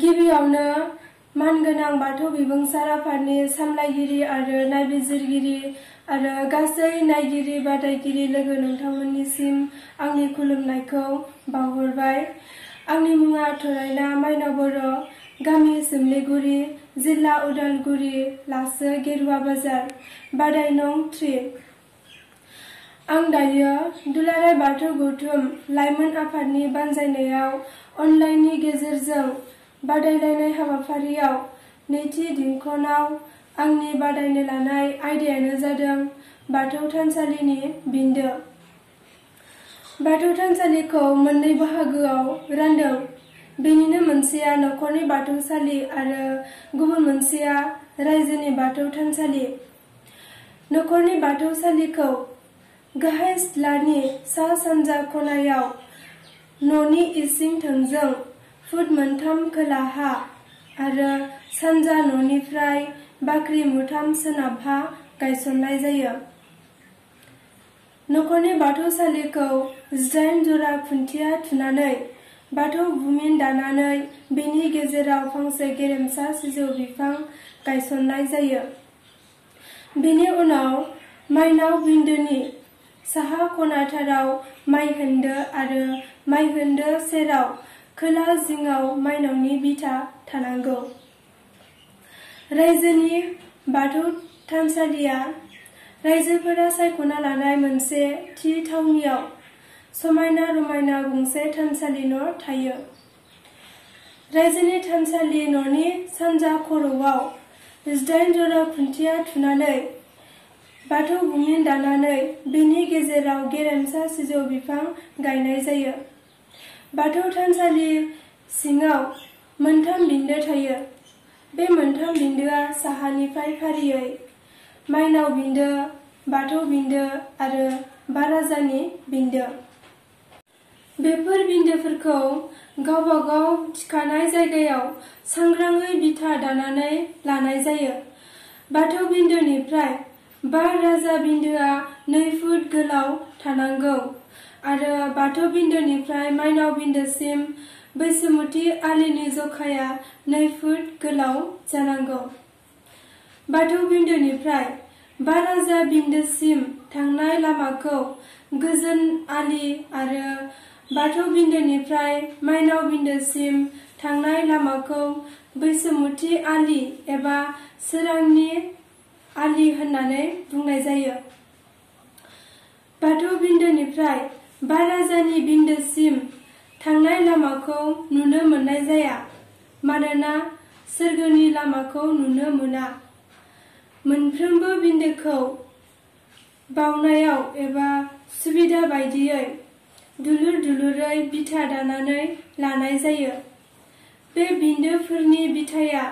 गिबियावनो मानगोनां बाथौ बिबुंसार आफादनि सामलायगिरि आरो नायबिजिरगिरि आरो गासै नायगिरि बादायगिरि लोगो नोंथांमोननिसिम आंनि खुलुमनायखौ बावहरबाय। आंनि मुङा थरायना माइनाव बर', गामि सोमलिगुरि, जिल्ला उदालगुरि, लासो गेरुवा बाजार, बादाय नं 3। आं दायो दुलाराय बाथौ गौथुम लाइमोन आफादनि बानजायनायाव अनलाइननि गेजेरजों बादायलायनाय हाबाफारियाव नैथि दिनखनाव आंनि बादायनो लानाय आयदायानो जादों बाथौ थानसालिनि बिन्दो। बाथौ थानसालिखौ मोननै बाहागोआव रानदों। बेनिनो मोनसेया नखरनि बाथौसालि आरो गुबुन मोनसेया रायजोनि बाथौ थानसालि। नखरनि बाथौसालिखौ गाहाय सिथ्लानि सा-सानजा खनायाव न'नि इसिं थोंजों फुट 3 खोलाहा आरो सानजा न'निफ्राय बाख्रि 3 सोनाबहा गायसननाय जायो। नखरनि बाथौसालिखौ 18 जरा खुन्थिया थुनानै बाथौ बुमिन दानानै बेनि गेजेराव फांसे गेरेमसा सिजौ बिफां गायसननाय जायो। बेनि उनाव माइनाव बिन्दोनि साहा खनाथाराव माइहेन्दो आरो माइहेन्दो सेराव खोला जिङाव माइनावनि बिथा थानांगौ। रायजोनि बाथौ थानसालिया रायजोफोरा सायख'ना लानाय मोनसे थि थावनियाव समायना रमायना गंसे थानसालि न' थायो। रायजोनि थानसालि न'नि सानजा खर'आव 18 जरा खुन्थिया थुनानै बाथौ बुमिन दानानै बेनि गेजेराव गेरेमसा सिजौ बिफां गायनाय जायो। बाथौ थानसालि सिङाव 3 बिन्दो थायो। बे 3 बिन्दोआ साहानिफ्राय फारियै माइनाव बिन्दो, बाथौ बिन्दो आरो बाराजानि बिन्दो। बेफोर बिन्दोफोरखौ गावबा गाव थिखानाय जायगायाव सांग्राङै बिथा दानानै लानाय जायो। बाथौ बिन्दोनिफ्राय बाराजा बिन्दोआ 2 फुट गोलाव थानांगौ आरो बाथौ बिन्दोनिफ्राय माइनाव बिन्दोसिम बैसोमुथि आलिनि जखाया 2 फुट गोलाव जानांगौ। बाथौ बिन्दोनिफ्राय बाराजा बिन्दोसिम थांनाय लामाखौ गोजोन आलि आरो बाथौ बिन्दोनिफ्राय माइनाव बिन्दोसिम थांनाय लामाखौ बैसोमुथि आलि एबा सोरांनि आलि होननानै बुंनाय जायो। बाथौ बिन्दोनिफ्राय बाराजानि बिन्दोसिम थांनाय लामाखौ नुनो मोननाय जाया, मानोना सोरगोनि लामाखौ नुनो मोना। मोनफ्रोमबो बिन्दोखौ बाउनायाव एबा सुबिदा बायदियै दुलुर दुलुरै बिथा दानानै लानाय जायो। बे बिन्दोफोरनि बिथाया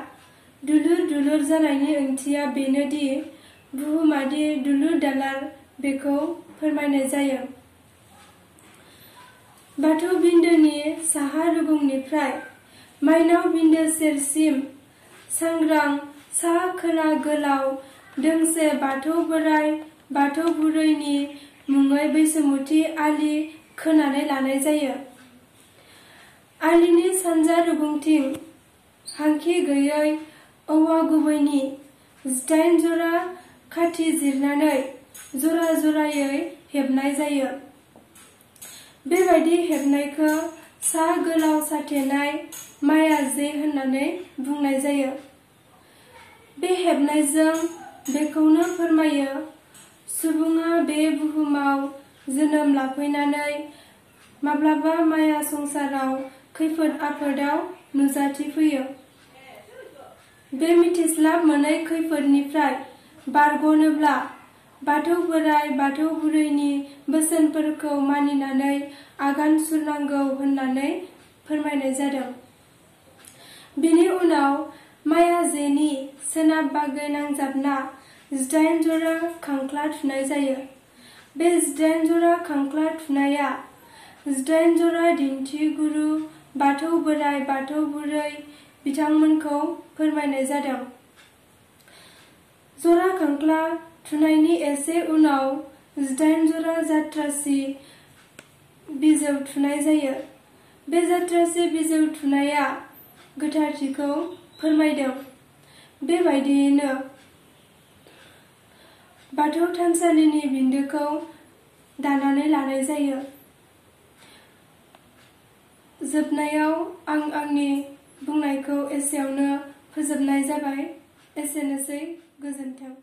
दुलुर दुलुर जानायनि ओंथिया बेनोदि बुहुमादि दुलुर दालार बेखौ फोरमायनाय जायो। बाथौ बिन्दोनि साहा रुगुंनिफ्राय माइनाव बिन्दो सेरसिम सांग्रां सा-खोला गोलाव दोंसे बाथौ बोराइ बाथौ बुरैनि मुङै बैसोमुथि आलि खोनानै लानाय जायो। आलिनि सानजा रुगुंथिं हांखि गैयै औवा गुबैनि 18 जरा खाथि जिरनानै जरा जरायै हेबनाय जायो। बेबायदि हेबनायखौ सा गोलाव साथेनाय माया जे होननानै बुंनाय जायो। बे हेबनायजों बेखौनो फोरमायो सुबुङा बे बुहुमाव जोनोम लाफैनानै माब्लाबा माया संसाराव खैफोद आफोदाव नुजाथिफैयो। बे मिथिस्लाब मोनै खैफोदनिफ्राय बारग'नोब्ला बाथौ बोराइ बाथौ बुरैनि बोसोनफोरखौ मानिनानै आगान सुरनांगौ होननानै फोरमायनाय जादों। बेनि उनाव माया जेनि सोनाब बागै नांजाबना 18 जरा खांख्ला थुनाय जायो। बे 18 जरा खांख्ला थुनाया 18 जरा दिन्थिगुरु बाथौ बोराइ बाथौ बुरै बिथांमोनखौ फोरमायनाय जादों। जरा खांख्ला थुनायनि एसे उनाव 18 जरा जाथ्रासि बिजौ थुनाय जायो। बे जाथ्रासि बिजौ थुनाया गोथारथिखौ फोरमायदों। बेबायदियैनो बाथौ थानसालिनि बिन्दोखौ दानानै लानाय जायो। जोबनायाव आं आंनि बुंनायखौ एसेयावनो फोजोबनाय जाबाय। एसेनोसै, गोजोन्थों।